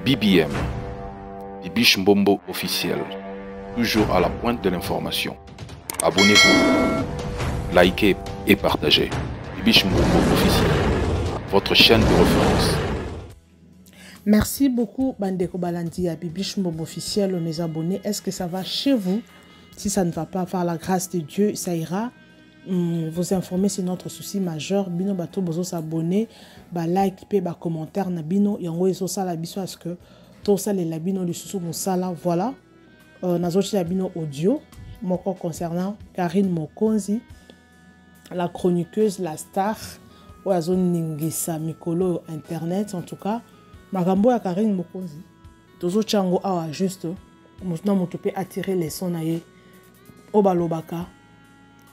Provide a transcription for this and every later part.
BBM, Bibiche Mbombo officiel, toujours à la pointe de l'information. Abonnez-vous, likez et partagez. Bibiche Mbombo officiel, votre chaîne de référence. Merci beaucoup, Bandeko Balandi ya Bibiche Mbombo officiel, mes abonnés. Est-ce que ça va chez vous? Si ça ne va pas, par la grâce de Dieu, ça ira. Vous informer, c'est notre souci majeur. Bino bato bozo s'abonner, ba like pe ba commentaire na bino yango ezo sala biso à ce que to salela bino lisusu mosala. Voilà. Nazotia bino audio moko concernant Carine Mokonzi, la chroniqueuse, la star oyo azoningisa mikolo internet. En tout cas, makambo ya Carine Mokonzi tozotia yango awa juste moto na moto pe attirer leçon na ye. Oyo balobaka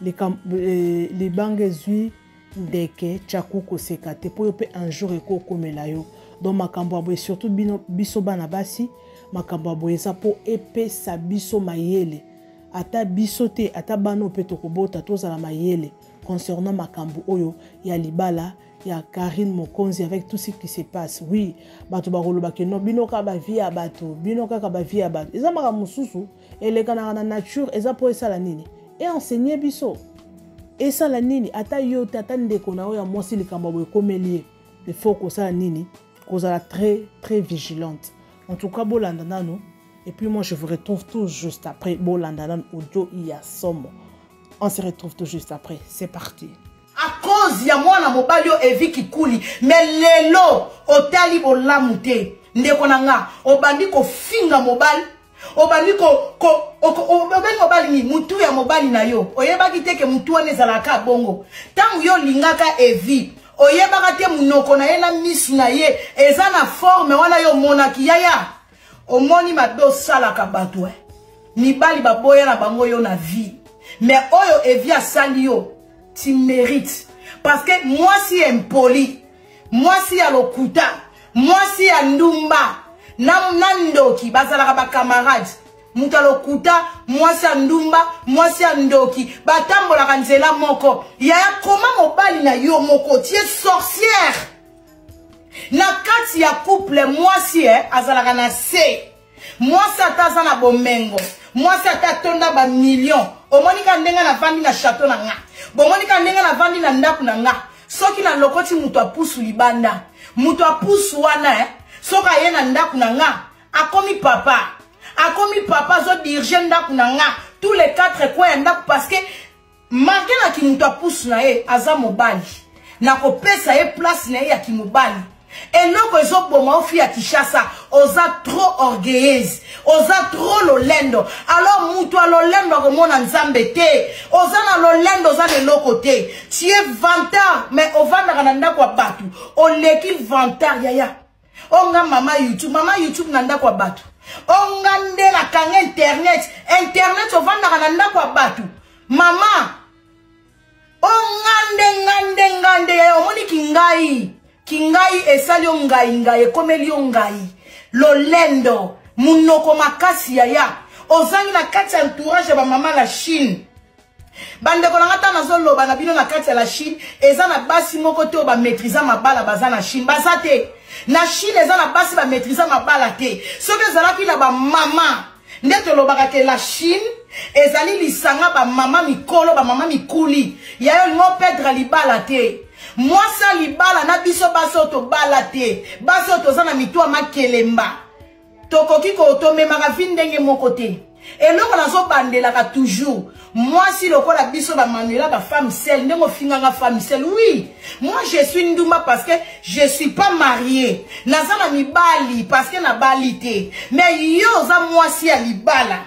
libanga ezwi ndeke tchaku koseka te, po yo pe un jour ekokomela yo. Donc makambo ya boye, surtout bino biso bana basi, makambo ya boye eza po epesa biso mayele. Ata biso te, ata bana oyo pe tokobota, tozala mayele concernant makambo oyo ya libala ya Carine Mokonzi avec tout ce qui se passe. Oui, bato bakoloba ke non, bino kaka ba vie ya bato, bino kaka ba vie ya bato. Eza makambo mosusu elekanaka na nature, eza po esala nini? E enseigner biso. Esala nini? Ata yo te, ata ndeko na yo ya mwasi likambo ya boye ekomeli ye. Il faut kosala nini? Kozala très, très vigilante. En tout cas, bolanda nanu. Et puis moi, je vous retrouve tout juste après. Bolanda nanu audio ya somo. On se retrouve tout juste après. C'est parti. À cause ya mwana mobali oyo Evi Kikuli, mais lelo otali bolamu te. Ndeko na nga, obandi kofinga mobali, obandi ko, ko, oko, obengi mobali nini? Mutu ya mobali na yo. Oyebaki te ke mutu wana ezalaka bongo. Tango yo olingaka Evi, oyebaka te munoko na ye na misu na ye eza na forme wana yo omonaki. Yaya, omoni mabe osalaka bato, eh. Mibali baboya na bango yo na vie. Mais oyo Evi asali yo, tu mérites. Parce que mwasi impoli, mwasi ya lokuta, mwasi ya ndumba, na ndoki, bazalaka ba camarades. Moto ya lokuta, mwasi ya ndumba, mwasi ya ndoki, batambolaka nzela moko. Yaya, koma mobali na yo moko, tu es sorcière. Na kati ya couple, mwasi, eh, azalaka na se. Mwasi ata aza na bomengo, mwasi ata atonda ba million. Omoni ka ndenge navandi na château na nga, bomoni ka ndenge navandi na ndako na nga. Soki nalokoti moto apusu libanda, moto apusu wana, eh, soki aye na ndako na nga, akomi papa. Akomi papa, azo diriger ndako na nga, tous les quatre coins ya ndako, parce que malgré na ki moto apusu na ye, aza mobali. Nakopesa ye place na ye ya kimobali. Eloko ezoboma ofi ya Kinshasa, oza trop orgueilleuse, oza trop lolendo. Alors mutu ya lolendo akomona Nzambe te. Oza na lolendo, oza na eloko te. Tu es vantard, mais ovandaka na ndako ya bato. Oleki vantard, yaya. Onga mama YouTube, mama YouTube na ndako ya bato. Onga nde na kanga internet, internet ovandaka na ndako ya bato. Mama, onga nde, nga nde, nga nde, yaya, omoni kingai. Kingai esali yo ngai ngai, ekomeli yo ngai. Lolendo, munoko makasi yaya. Ozangi na kati ya entourage ya ba mama la Chine. Bandeko na nga ta nazoloba na bino na kati ya la Chine, eza na basi moko te oyo ba maîtriser mabala baza na Chine. Baza te. Na Chine eza na basi ba maîtriser mabala te. Soki ezalaki na ba mama, nde tolobaka ke la Chine ezali lisanga ba mama mikolo, ba mama mikuli. Yayo olingo perdre libala te. Mwasi ya libala na biso basi oyo tobala te. Basi oyo toza na mitu ya makelemba. Tokoki ko tomemaka vie ndenge moko te. Eloko nazobandelaka toujours, mwasi lokola biso ba Manuela ba femme seule, ndenge ofinganga femme seule. Oui, moi je suis ndumba parce que je suis pas mariée. Naza na mibali parce que nabali te. Mais yo oza mwasi ya libala.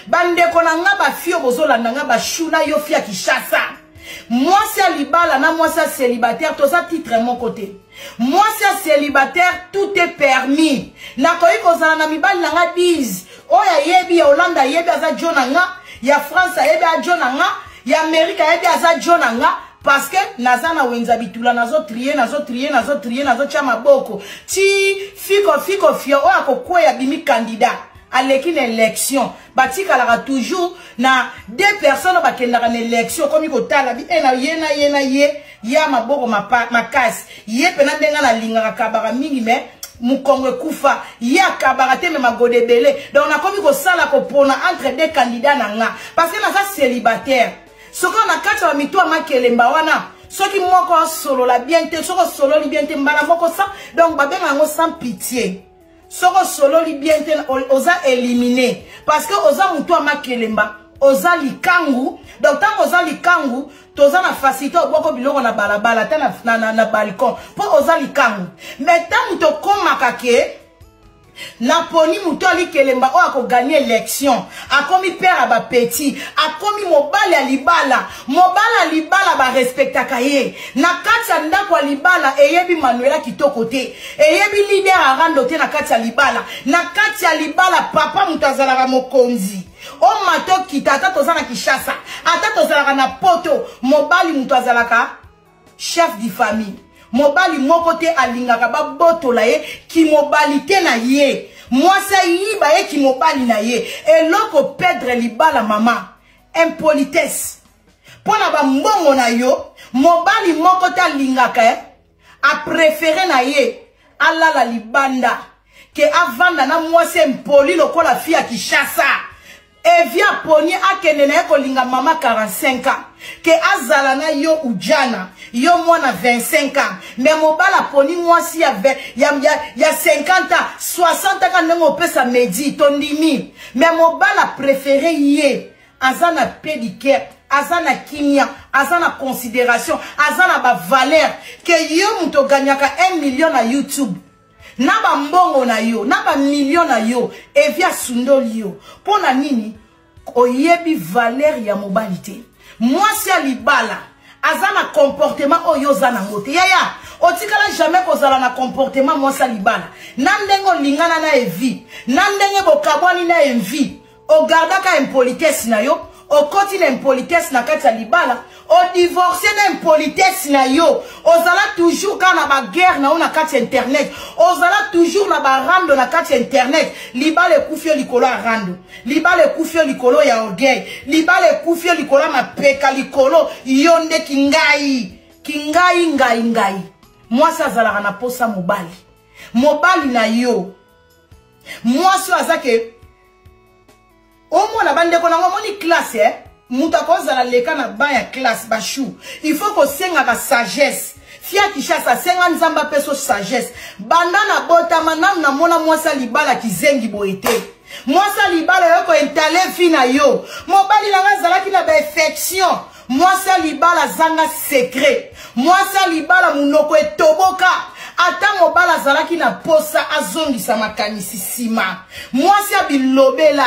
Bandeko na nga ba fio bozolanda nga ba chou na yo fia Kinshasa. Mwasi ya libala na mwasi ya célibataire toza titre moko te. Mwasi ya célibataire tout est permis. Nakoki kozala na mibali na nga 10. Oyo ayebi ya Hollande ayebi aza jo na nga, ya France ayebi aza jo na nga, ya Amérique ayebi aza jo na nga. Parce que naza na wenza bitula, nazo trier, nazo trier, nazo trier, nazo tia maboko. Ti fiko fiko fio oyo akokweya bimi candidat. Aleki na élection, batikalaka toujours na deux personnes bakendaka na élection komi kotala bi na ye na ye na ye ya maboko makasi. Ye pena ndenga na lingaka kabaka mingi mais Mokongo ekufa, ye akabaka te, me magoda ebele. Donc nakomi kosala kopona entre deux candidats na nga parce que naza célibataire. Soki na kati ya mito ya makelemba wana, soki moko asolola bien te, soki osololi bien te mbala moko sa, donc babenga yango sans pitié. Soki osololi bien te, oza éliminé parce que oza motu ya makelemba, oza likangu. Donc ntango oza likangu, toza na facilité obwako biloko na balabala ata na, na, na, na balcon mpo oza likangu. Mais ntango tokomaka ke naponi moto alikelemba oyo akoganye élection, akomi père ya bapeti, akomi mobali ya libala. Mobali ya libala barespectaka ye na kati ya ndako ya libala. Eyebi Manuela kitoko te, eyebi leader arando te na kati ya libala. Na kati ya libala, papa moto azalaka mokonzi. Omata okita, ata toza na Kinshasa, ata tozalaka na Poto, mobali moto azalaka chef du famille. Mobali moko te alingaka babotola ye kimobali te na ye. Mwasi ayiba ye kimobali na ye. Eloko pedre libala, mama, impolitesse mpo na bambongo na yo. Mobali moko te alingaka apréféré na ye alala libanda ke avanda na mwasi impoli lokola fi ya Kinshasa. Evi aponi akende na ye kolinga mama 45 ans ke azala na yo ujana, yo mwana 25 ans. Me mobali aponi mwasi ya 50 ans, 60 ans, ndenge opesa medi tondimi. Me mobali apréféré ye aza na pédicare, aza na kimia, aza na considération, aza na bavaleur ke yo moto oganyaka 1 million na YouTube na bambongo na yo, na bamillion na yo. Evi asundoli yo mpo na nini? Oyebi valeur ya mobali te. Mwasi ya libala aza na comportement oyo oza nango te. Yaya, otikala jamais kozala na comportement mwasi ya libala. Na ndenge olingana na Evi, na ndenge bokabwani na Envi, ogardaka impolitesse na yo. Okoti na impolitesse na kati ya libala, odivorce na impolitesse na yo. Ozala toujours kaka na baguerre na yo na kati ya internet, ozala toujours na barando na kati ya internet. Libala ekufi yo likolo ya rando, libala ekufi yo likolo ya orgueil, libala ekufi yo likolo ya mapeka likolo. Yo nde kingai kingai ngai ngai. Mwasi azalaka na posa mobali, mobali na yo. Mwasi oyo aza ke omona bandeko nango, omoni classe, moto akozala leka na ban ya classe bashu. Il faut kosengaka sagesse. Fia Kinshasa, asenga Nzambe apeso sagesse. Banda na botama, nanu namona mwasi ya libala kizengi boye te. Mwasi ya libala oyo koentale vi na yo. Mobali nanga azalaki na bainfection. Mwasi ya libala azanga secret. Mwasi ya libala monoko etoboka. Ata mobali azalaki na posa, azongisa makanisi nsima. Mwasi ya bilobela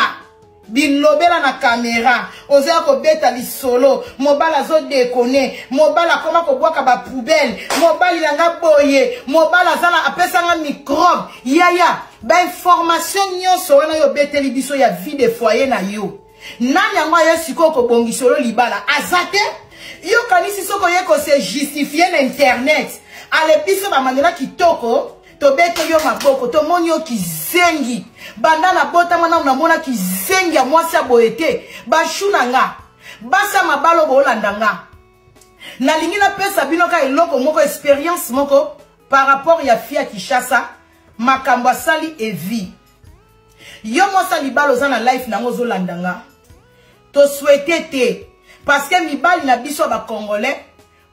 bilobela na kamera, ozoya kobeta lisolo, mobali azodekone, mobali akoma kobwaka bapoubele, mobali nanga boye, mobali aza na apesanga microbe. Yaya, bainformation nyonso wana oyo obeteli biso ya vie de foyer na yo, nani yango aye sikoyo kobongisa oyo libala? Aza te. Yokanisi soki oye kose justifier na internet, ale biso bamandela kitoko, tobeteli yo maboko, tomoni yo kizengi. Banda nabotama, nanu namona kizengi ya mwasi ya boye te. Bashu na nga, basi ya mabala oyo boolanda nga, nalingi napesa bino ka eloko moko, expérience moko par rapport ya fia Kinshasa, makambo asali Evi. Yo mwasi ya libala oza na life nango, ozolanda nga, tosouhaite te parce que mibali na biso ya bacongolais,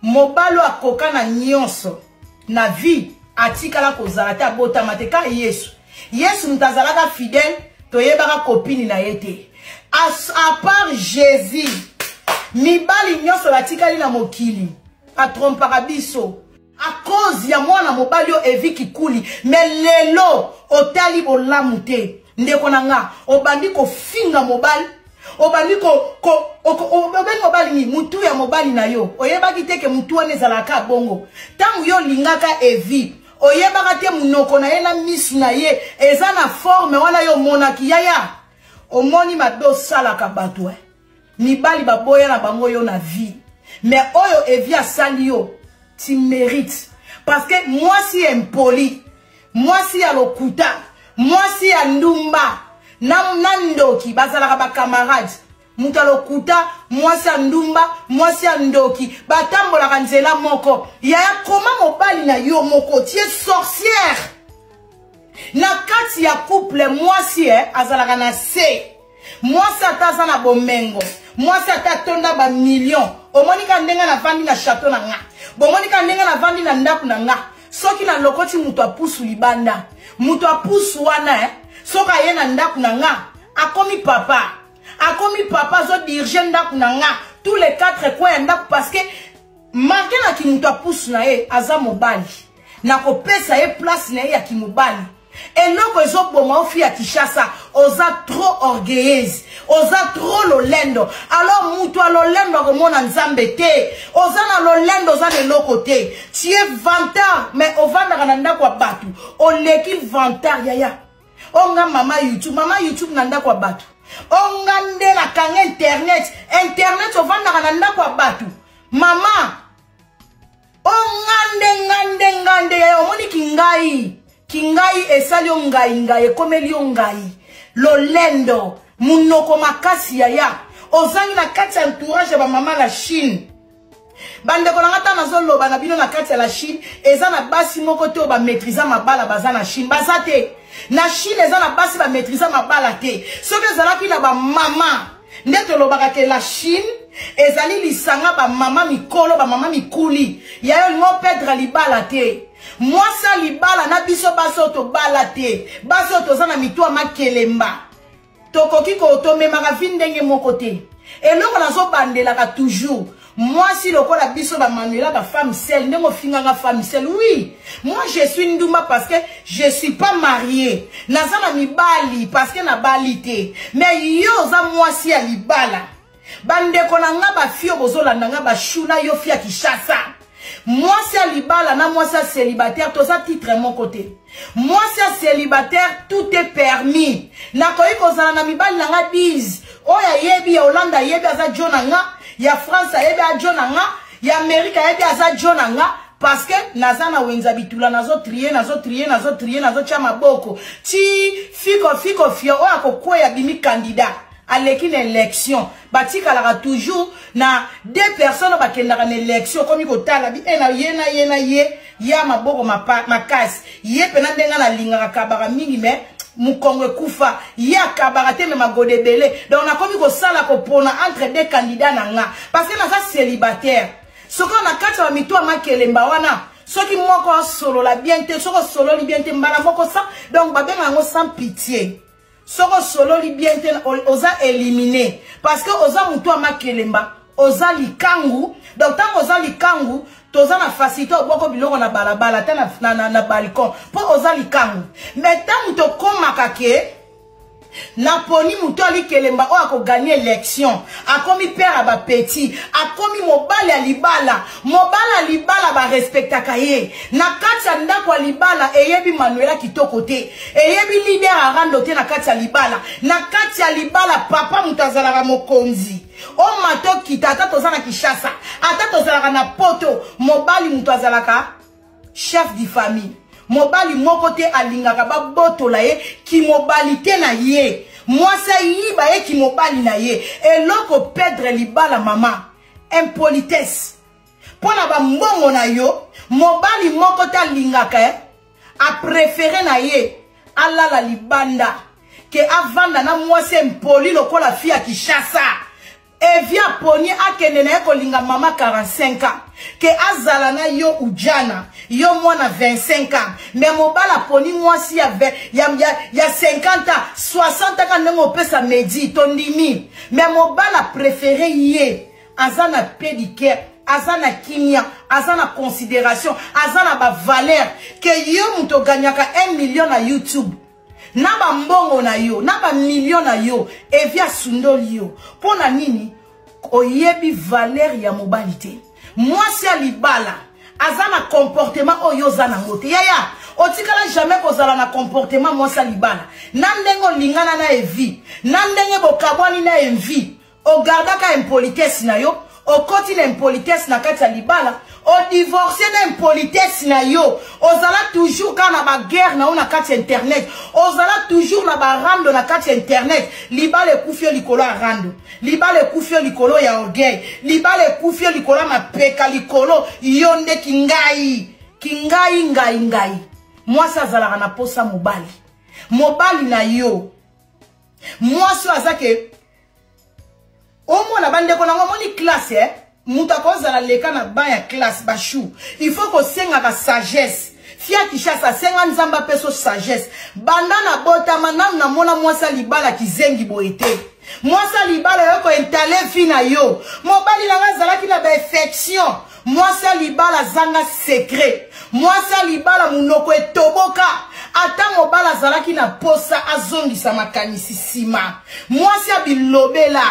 mobali oyo akoka na nyonso na vie atikala kozala te, abotama te. Ka Yesu, Yesu moto azalaka fidèle, toyebaka kopini na ye te. À part Jésus, mibali nyonso batikali na mokili atrompaka biso à cause ya mwana mobali oyo Evi Kikuli. Me lelo otali bolamu te. Ndeko na nga, obandi kofinga mobali, obandi obengi mobali nini, mutu ya mobali na yo. Oyebaki te ke mutu wana ezalaka bongo. Ntango yo olingaka Evi, oyebaka te monoko na ye na misu na ye eza na forme wana yo omonaki. Yaya, omoni mabe osalaka bato, eh? Mibali baboya na bango yo na vie, mais oyo Evi asali yo, tu mérites, parce que mwasi impoli, mwasi ya lokuta, mwasi ya ndumba na ndoki bazalaka bacamarade. Moto ya lokuta, mwasi ya ndumba, mwasi ya ndoki batambolaka nzela moko. Yaya, koma mobali na yo moko tie sorcière. Na kati ya couple mwasi eh, azalaka na se. Mwasi ata aza na bomengo, mwasi ata atonda ba million. Omoni ka ndenge navandi na chateau na nga. Bomoni ka ndenge navandi na ndako na nga. Soki nalokoti moto apusu libanda, moto apusu wana eh, soki aye na ndako na nga, akomi papa. Akomi papa azo diriger ndako na nga tous les quatre coins ya ndako parce que malgré na ki moto apusu na ye aza mobali. Nakopesa ye place na ye ya kimobali. Eloko ezoboma ofi ya Kinshasa, oza trop orgueilleuse, oza trop lolendo. Alors mutu ya lolendo akomona Nzambe te. Oza na lolendo, oza na eloko te. Tu es vantard, mais ovandaka na ndako ya bato. Oleki vantard yaya. Onga mama YouTube, mama YouTube na ndako ya bato. Onga nde nakanga internet, internet ovandaka na ndako ya bato. Mama onga nde nga nde nga nde yaya, omoni kingai, kingai esali yo ngai ngai, ekomeli yo ngai. Lolendo, munoko makasi yaya. Ozangi na kati ya entourage ya ba mama la Chine. Bandeko na nga ta nazoloba na bino na kati ya la Chine, eza na basi moko te oyo ba maîtriser mabala baza na Chine. Baza te. Na Chine eza na basi ba maîtriser mabala te. Soki ezalaki na ba mama, nde tolobaka ke la Chine ezali lisanga ba mama mikolo, ba mama mikuli. Ya yo lingo perdre libala te. Mwasa libala na biso basi oyo tobala te. Basi oyo toza na mitu ya makelemba. Tokoki ko tomemaka vie ndenge moko te. Eloko nazobandelaka toujours mwasi lokola biso ba Manuela ba femme seule, ndenge ofinganga femme seule. Oui, moi je suis ndumba parce que je suis pas mariée. Naza na mibali parce que nabali te. Mais yo oza mwasi ya libala. Bandeko na nga ba fio bozolanda nga ba chou na yo fia Kinshasa. Mwasi ya libala na mwasi ya célibataire toza titre moko te. Mwasi ya célibataire tout est permis. Nakoki kozala na mibali na nga 10. Oyo ayebi ya Hollande ayebi aza jo na nga, ya France ayebi aza jo na nga, ya Amérique ayebi aza jo na nga. Parce que naza na wenza bitula, nazo trier, nazo trier, nazo trier, nazo tia maboko. Ti fiko fiko fio oyo akokweya bimi candidat. Aleki na élection, batikalaka toujours na deux personnes bakendaka na élection komi kotala bi na ye na ye na ye ya maboko makasi. Ye pena ndenga na lingaka kabaka mingi mais mukongo ekufa ye akabaka te mais magode ebele. Donc nakomi kosala kopona entre deux candidats na nga parce que naza célibataire. Soki na kati ya mito ya makelemba wana, soki moko asolola bien te, soki osololi bien te mbala moko sa, donc babenga yango sans pitié. Soki osololi bien te, oza éliminé parce que oza mutu ya makelemba, oza likangu. Donc tango oza likangu, toza na facilité obwako biloko na balabala ata na balcon po oza likangu. Mais tango tokomaka ke naponi mutu alikelemba oyo akoganye élection, akomi père ya ba petit, akomi mobali ya libala. Mobali ya libala ba respectaka ye. Na kati ya ndako ya libala eyebi Manuela kitoko te, eyebi leader ya rando te na kati ya libala. Na kati ya libala papa mutu azalaka mokonzi. O mato kita ata toza na Kinshasa, ata tozalaka na Poto, mobali mutu azalaka chef de famille. Mobali moko te alingaka babotola ye kimobali te na ye. Mwasi ayiba ye kimobali na ye. Eloko perdre libala mama, impolitesse. Pona ba mbongo na yo, mobali moko te alingaka, a préféré na ye alala libanda ke avanda na mwasi impoli lokola fille ya Kinshasa. Evi aponi akende na ye kolinga mama 45 ans ke azala na yo ujana, yo mwana 25 ans, mais mobali aponi mwasi ya 50 ans, 60 ans ndenge opesa medi tondimi, mais mobali a préféré ye aza na pédicure, aza na kimia, aza na considération, aza na ba valeur ke yo moto gagnaka 1 million na YouTube. Na ba mbongo na yo, na ba million na yo, Evi asundoli yo. Pona nini? Oyebi valeur ya mobali te. Mwasi ya libala aza na comportement oyo oza nango te. Yaya, otikala jamais kozala na comportement mwasi ya libala. Na ndenge olingana na Evi, na ndenge bokabwani na Evi, ogardaka impolitesse na yo, okoti na impolitesse na kati ya libala, odivorce na impolitesse na yo, ozala toujours kaka na ba guerre na yo na kati ya internet, ozala toujours na ba rando na kati ya internet. Libala ekufi yo likolo ya rando, libala ekufi yo likolo ya orgueil, libala ekufi yo likolo ya mapeka likolo, yo nde kingai, kingai ngai ngai. Mwasi azalaka na posa mobali. Mobali na yo. Mwasi oyo aza ke omona bandeko na ngo omoni classe eh? Moto akozala leka na ba ya classe bashu. Il faut kosengaka sagesse. Fia Kinshasa senga Nzambe apeso sagesse. Banda na botama nanu namona mwasi ya libala kizengi boye te. Mwasi ya libala yo ko intale vie na yo. Mobali na nga azalaki na ba infection. Mwasi ya libala azanga secret. Mwasi ya libala munoko etoboka. Ata mobali azalaki na posa azongisa makanisi sima. Mwasi ya bilobela.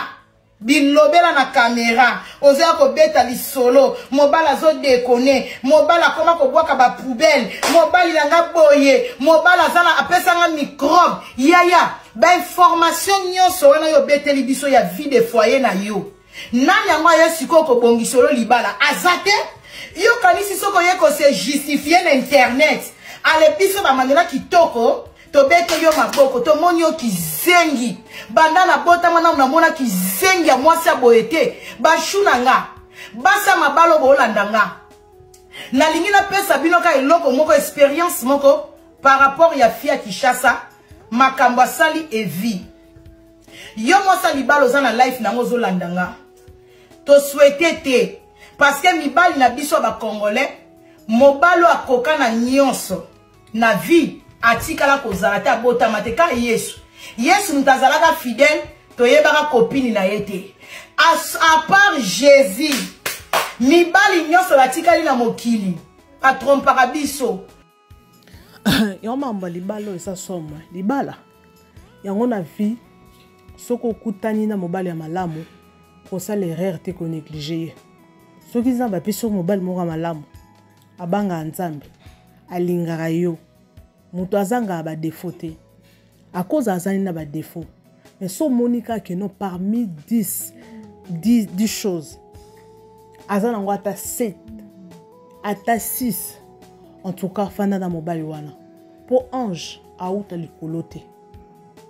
Bilobela na camera. Ozoya kobeta lisolo. Mobali azo déconner. Mobali akoma kobwaka ba poubelle. Mobali na nga boye. Mobali azala apesa nga microbe. Yaya, ba information nyonso wana yo beteli biso ya vie de foyer na yo. Nani yango aye sikoyo kobongisa yo libala? Aza te. Yo kanisi soko ye ko se justifier na internet. Ale biso ba Mandela kitoko tobeteli yo maboko tomoni yo kizengi. Banda na botama nanu namona kizengi ya mwasi ya boye te. Bashu na nga. Basa mabalo bolanda nga. Nalingi napesa bino ka eloko moko experience moko par rapport ya Fia Kinshasa makambo asali Evi. Yo mwasi ya libala oza na life nango ozolanda nga. To souhaiter te parce que mibali na biso ba congolais mobali oyo akoka na nyonso na vie atikala kozala te abotama te ka Yesu. Yesu moto azalaka fidèle toyebaka copine na ye te. À part Jésus mibali nyonso batikali na mokili batrompaka biso. Yango makambo ya libala oyo eza somo. Libala yango na vie soki okutani na mobali ya malamu kosala erreur te ko négliger ye. Soki Nzambe apesi yo mobali moko ya malamu abangaka Nzambe alingaka yo moto azangaka ba défaut te akoza azali na ba défaut mais so omoni kaka ke non parmi 10 choses aza nango ata 7 ata 6 en tout cas fanda na mobali wana po ange auta likolo te.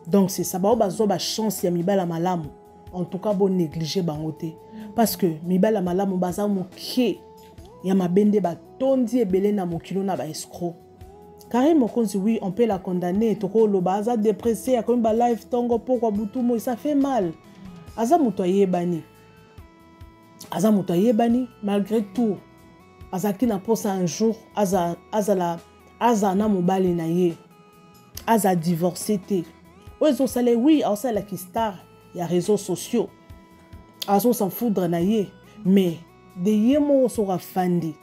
Donc c'est ça bao bazwa ba chance ya mibali ya malamu en tout cas bo négliger bango te parce que mibali ya malamu baza moke ya mabe nde batondi ebele na mokilo na ba escroc. Karine Mokonzi, oui, on peut la condamner. Toko loba aza dépressé, akomi ba live tongo pokwa butu moi, ça fait mal. Aza moto ayebani. Aza moto ayebani malgré tout. Azalaki na posa un jour aza azala aza na mobali na ye. Aza divorcé te. Oyo ezosala oui, aosalaki star ya réseaux sociaux. Azo s'en foudre na ye, mais de ye moko soki afandi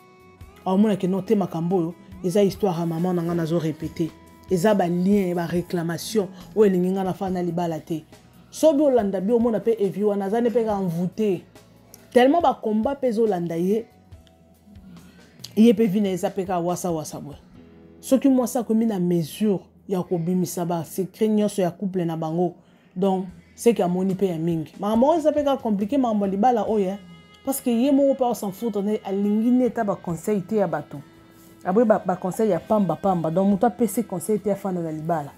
aomona ke non te makambo oyo eza histoire ya maman na nga nazo répéter. Eza ba lien ba réclamation oyo elingi nga na fanda libala te. Soki olanda bi omona pe Evi wana aza ne pe ka envoûté. Tellement ba combat pe ezolanda ye, ye pe vi na eza pe ka wasa wasa boye. Soki mwasi akomi na mesure ya kobimisa ba secret nyonso ya couple na bango, donc c'est que amoni pe ya mingi. Makambo oyo eza pe ka compliqué makambo ya libala oyo, hein. Parce que ye moko pe s'en foutre ne alingi ne ta ba conseil te ya bato. Aboye ba conseil ya pamba pamba. Donc moto apesi conseil te afanda na libala.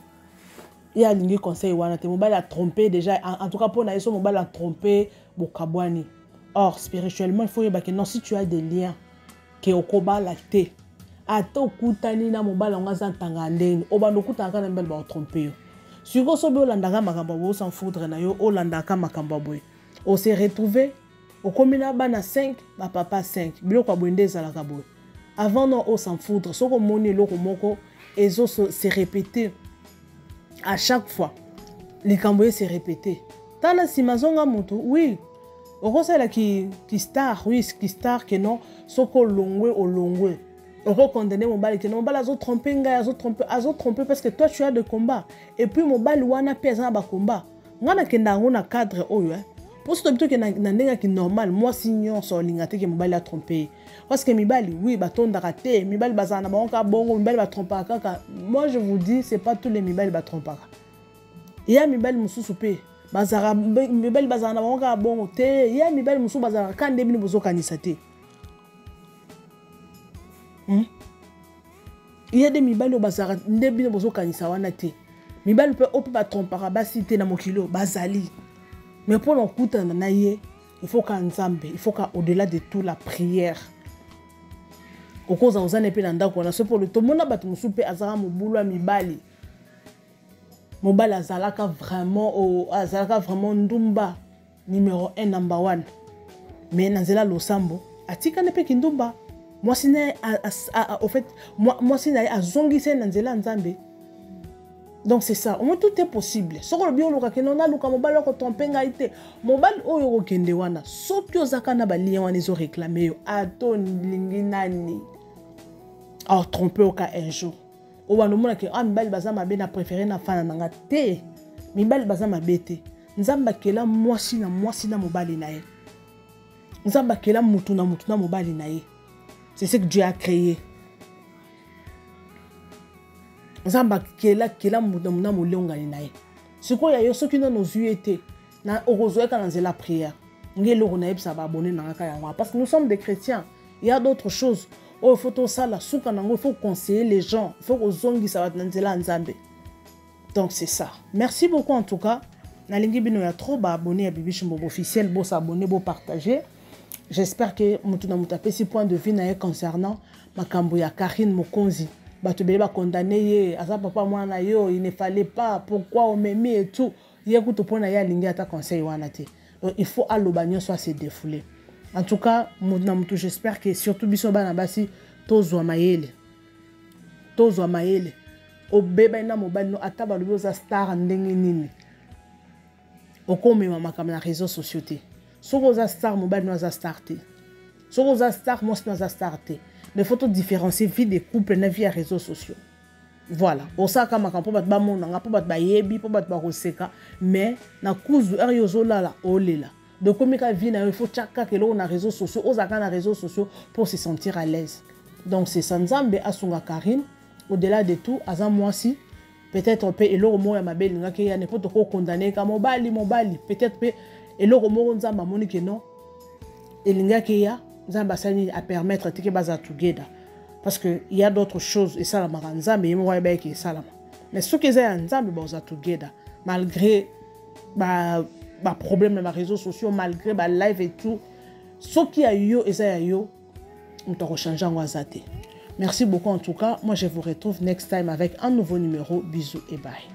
Ye alingi conseil wana te. Mobali a trompé déjà. En tout cas pour na ye so mobali a trompé bokabwani. Or spirituellement il faut yeba que non, si tu as des liens ke okobala te. Ata okutani na mobali yango aza ntanga ndenge obanda okutana kaka na mibali ba tromper yo. Sikoyo soki olandaka makambo ya boye, s'en foutre na yo, olandaka makambo ya boye. On s'est retrouvé okomi na bana 5, ba papa 5. Biloko ya boye nde ezalaka boye. Avant non o s'en foutre, soki omoni eloko moko ezo se répéter à chaque fois. Likambo ye se répéter. Tala sima zonga mutu, oui. Okosala ki star, oui, ki star que non, soko olongwe, olongwe. Oko condamner mobali que non, mobali azo tromper ngai, azo tromper, azo tromper parce que toi tu as des combats. Et puis mobali wana pe aza na ba combats. Nga na kenda yango na cadre oyo, hein. Pour ce que na ndenge ki normal, moi si nyonso olinga te que mobali a tromper. Parce que mibali, oui, ba tondaka te, mibali bazala na bango ka bongo, mibali ba trompaka kaka. Moi je vous dis, c'est pas tous les mibali ba trompaka. Ya mibali mosusu pe bazala, mibali bazala na bango kaka bongo te. Ya mibali mosusu bazala kaka nde bino bozokanisa te. Il y a des mibali oyo bazalaka nde bino bozokanisa wana te. Mibali pe oyo pe ba trompaka basi te na mokili oyo bazali. Mais pour okutana na ye, il faut ka Nzambe, il faut ka au-delà de tout la prière. Okoza oza ne mpe na ndako wana soki polo tomona bato mosusu mpe azalaka mobulu ya mibali. Mobali azalaka vraiment oh, azalaka vraiment ndumba numéro 1 number 1 mais na nzela losambo atikani mpe kindumba. Mwasi na ye, au fait, mwasi na ye azongisi ye na nzela ya Nzambe. Donc c'est ça, au moins tout est possible. Soki olobi olukaki no naluka mobali okotrompe ngai te, mobali oyo okokende wana soki ozaka na balien wana ezoreklame yo ata olingi nani aotrompe oka un jour obanda omonaki ah, mibali baza mabe na préféré na fana na nga te. Mibali baza mabe te. Nzambe akela mwasi na mwasi na mobali na ye. Nzambe akela mutu na mutu na mobali na ye. C'est ce que Dieu a créé. Nzambe akela kela mutu na molongani na ye. Sikoyo ya yo soki nano ozwi ye te, okozwa ye kaka na nzela prière. Nge eloko nayebisa baabonné na nga kaka yango, parce que nous sommes des chrétiens. Il y a d'autres choses oyo faut tosala suka nango, il faut conseiller les gens, il faut kozongisa bato na nzela ya Nzambe. Donc c'est ça. Merci beaucoup en tout cas. Nalingi bino ya trop ba abonné ya Bibiche Mbombo officiel, bo s'abonner, bo partager. J'espère que mutu na mutu apesi point de vue na ye concernant makambo ya Carine Mokonzi. Bato ebele ba condamné ye, aza papa mwana na yo, il ne fallait pas, pourquoi omemi et tout. Ye kutu mpona ye alingi ata conseil wana te. Donc il faut aloba nyonso, a se défouler. En tout cas, mutu na mutu, j'espère que surtout biso bana basi tozwa mayele. Tozwa mayele. Obebani na mobali no ata balobi oza star ndenge nini. Okomema makambo na réseaux sociaux te. Soki oza star, mobali no aza star te. Soki oza star, mwasi no aza star te. Mais faut to différencier vie de couple na vie ya réseaux sociaux. Voilà, osalaka makambo mpo bato bamonanga, mpo bato bayebi, mpo bato bakoseka, mais na kuzu heure yo ozolala olela. Donc komi ka vie na yo, il faut tia kaka eloko na réseaux sociaux, ozalaka na réseaux sociaux pour se sentir à l'aise. Donc c'est ça. Nzambe asunga Carine. Au-delà de tout, aza mwasi, peut-être pe eloko moko ya mabe elingaki eya ne po tokokondane ka mobali mobali, peut-être pe eloko moko Nzambe amoni ke non elingaki eya, Nzambe asali nini, apermettre tike baza together, parce que il y a d'autres choses esalamaka, Nzambe ye moko ayeba eke esalama. Mais soki eza ya Nzambe, baza together malgré ba problème na ba réseaux sociaux, malgré ba live et tout. Soki ya yo eza ya yo, moto akochange yango aza te. Merci beaucoup en tout cas. Moi, je vous retrouve next time avec un nouveau numéro. Bisous et bye.